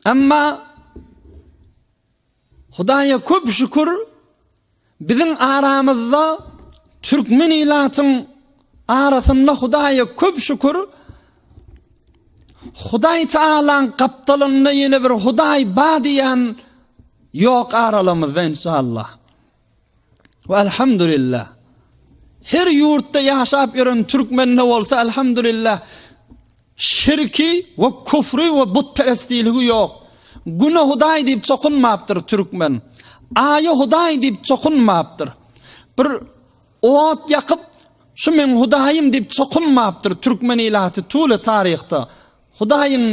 Emma Hudaýa köp şükür biziň aramyzda türkmen ilatyň arasynda Hudaýa köp şükür Hudaý Taalaň gapdalynda ýene bir Hudaý ba diýen ýok aralamyzda inşallah. We elhamdülillah. Her ýurtda ýaşap ýören türkmende bolsa elhamdülillah şirki we kufry we butperestiligi ýok. Güne Hudaý diýip çokunmapdyr türkmen. Aýa Hudaý diýip çokunmapdyr. Bir ot ýakyp şu meň Hudaýym diýip çokunmapdyr türkmen ilaty tuly taryhda. Hudaýyň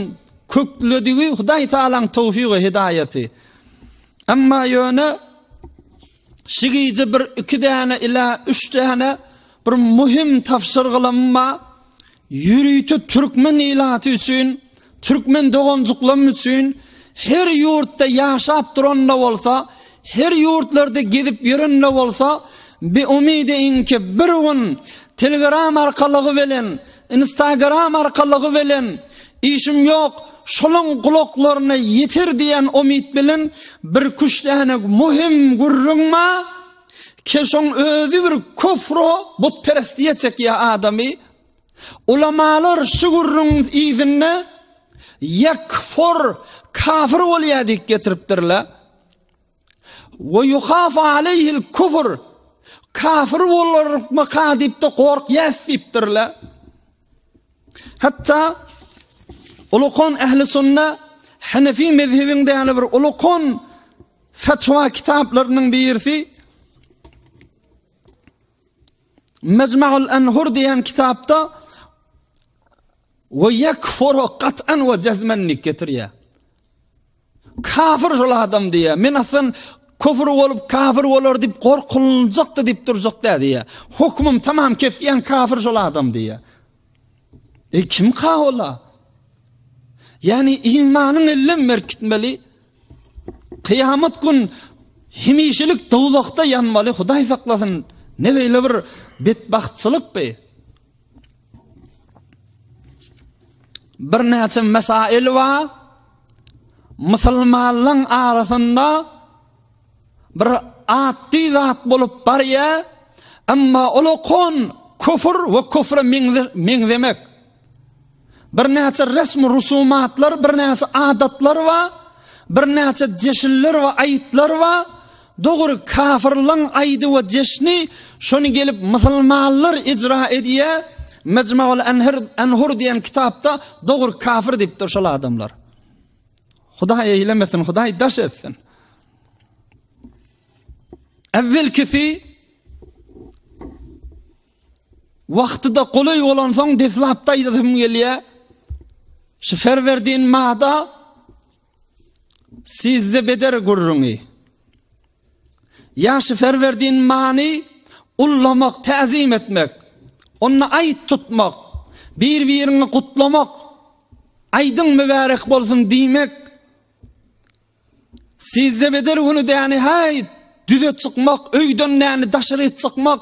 kökledigi Hudaý Taalaň towfygy hidaýaty. Emma ýöne şu gije bir iki däne ila üç däne bir muhim tabşyrgylamma ýörite türkmen ilaty üçin, türkmen doganjyklarym üçin her ýurtda ýaşap duran-da bolsa, her ýurtlarda gezip ýören-de bolsa, bi umydy inki bir gün telegram arkalygy bilen Instagram arkalygy bilen işim ýok, şolaň gulaklaryna ýeter diýen umyt bilen birküç däne muhim gürrüň ba, ke şoň özi bir kufra, butperestliğe çekýär adamy. Ulamalar şu gürrüň yzynda ýekfur, kafir bolýar diýip getiripdirler. We yuhafu aleyhil kufr. Kafir bolarmyka diýip-de gorkýas diýipdirler. Hatda ulukan ehli sunna Hanefi mezhebinde ýaly bir ulukan fetwa kitaplarynyň birisi Mecmu'ul Enhur diýen kitapda we yekfuru kat'an we jezmen diýip getirýär. Kafir şol adam diýýär. Men aslan kufr bolup kafir bolar diýip gorkuljakdy diýip durjak däl diýýär. Hukmum tamam kesýän kafir şol adam diýýär. E kim ka ola? Ýani imanyň ellem berkitmeli. Kyýamat gün hemişelik dowzahda ýanmaly, Hudaý saklasyn. Ne beýle bir betbagtçylyk bi. Birnäçe mesail bar. Musulmanlaryň arasynda bir atdy zat bolup barýar, emma ol okon küfür we küfre meňzemek. Birnäçe resm rusumatlar, birnäçe adatlar bar, birnäçe jeşinler we aýytlar bar. Dogry kafirleň aýdy we jeşni şony gelip musulmanlar icra edýär. Mecmu'ul Enhur, Enhur diýen kitapda dogry kafir diýipdir şol adamlar. Hudaý eýlemesin, Hudaý daş etsin. Evvelkisi Wagty-da golaý bolansoň deslapda aýdasym gelýär. Şu Ferwerdin mada sizde beder gürrüňi. Ýa şu Ferwerdin many ullamak, täzim etmek, onda aýt tutmak, bir-biriňi gutlamak, aýdyň mübärek bolsun diýmek, Sizde beder güni däni haý düze çykmak, öýden däni daşary çykmak.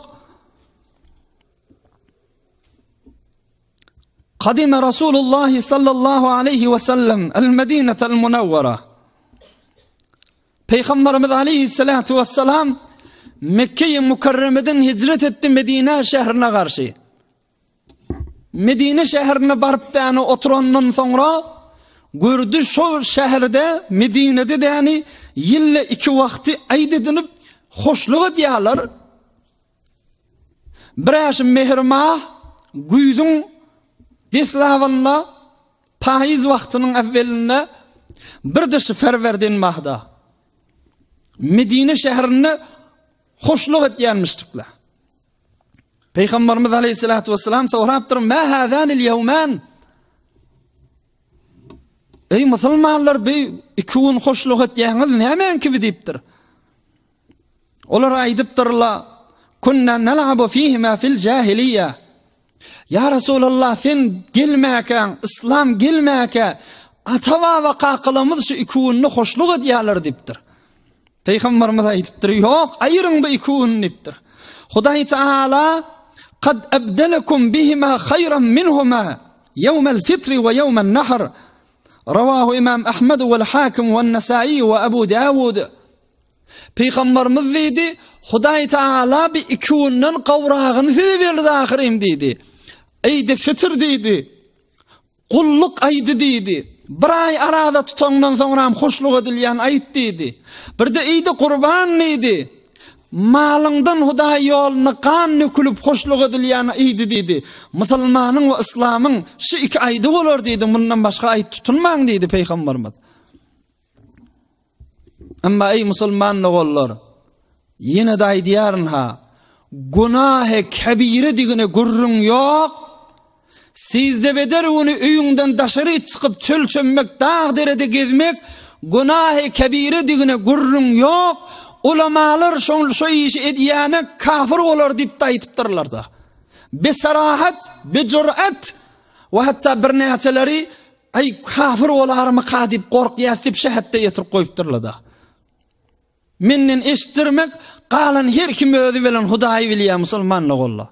Kadime Rasulullah sallallahu aleyhi ve sellem el Medinetel Munawwara. Peygamberimiz aleyhissalatu vesselam Mekke-i Mükerremeden hicret etti Medine şäherine garşy. Medine şäherine baryp däni oturandan soňra, gördi şol şäherde, Medinede däni ýylda iki wagty aýt edinip, hoşluk edýärler. Biräşi Mehrmah, güýzüň deslabynda, paýyz wagtynyň äwwelinde, bir-de şu Ferwerdin mahda. Medine şäherinde hoşluk edýärmişdikler. Peygamberimiz aleyhissalatu vesselam sorapdyr, "Ma hazanil yawman?" Ey musulmanlar, bi iki gün hoşluk etýäňiz nämäň kibi diýipdir. Olar aýdypdyrlar, "Kunna nal'abu fihima fil jahiliýa." Ya Resulallah, sen gelmäkäň, islam gelmäkä, ata-baba kakalarymyz şu iki günde hoşluk edýärler diýipdir. Pygamberimiz aýdypdyr, Ýok, aýyryň bu iki güni diýipdir. Hudaý Teala kad abdalakum bihima haýran minhuma ýewmel fitri we ýewmen nahr. Rawahu Imam Ahmed wal Hakim we Nesai we Abu Dawud. Pygamberimiz diýdi, Hudaý Taala bi iki günden gowragyny size berdi ahyryn diýdi. Eýdi fitr diýdi. Gulluk aýdy diýdi. Bir aý araza tutandan soňram hoşluk edilýän aýt diýdi. Birde Eýdi gurban diýdi. Malyňdan Hudaý ýolunda gan dökülip hoşluk edilýän aýdy diýdi. Musulmanyň we yslamyň şu iki aýdy bolar diýdi. Mundan başga aýt tutunmaň diýdi Pygamberimiz. Emma eý musulman doganlar, ýene-de aýdýaryn-ha, günahy kebiredigine gürrüň ýok. Sizdebeder güni öýüňden daşary çykyp çöl çömmek, dag-derede gezmek günahy kebiredigine gürrüň ýok. Ulamalar şol şo işi edýäne kafir bolar diýip-de aýdypdyrlar-da. Besarahat, bejürat we hatda birnäçeleri Aý, kafir bolarmyka diýip gorkýas diýip şähetde ýetirip goýupdyrlar-da. Menden eşitdirmek, galan her kim özi bilen Hudaýy bilýär musulman doganlar.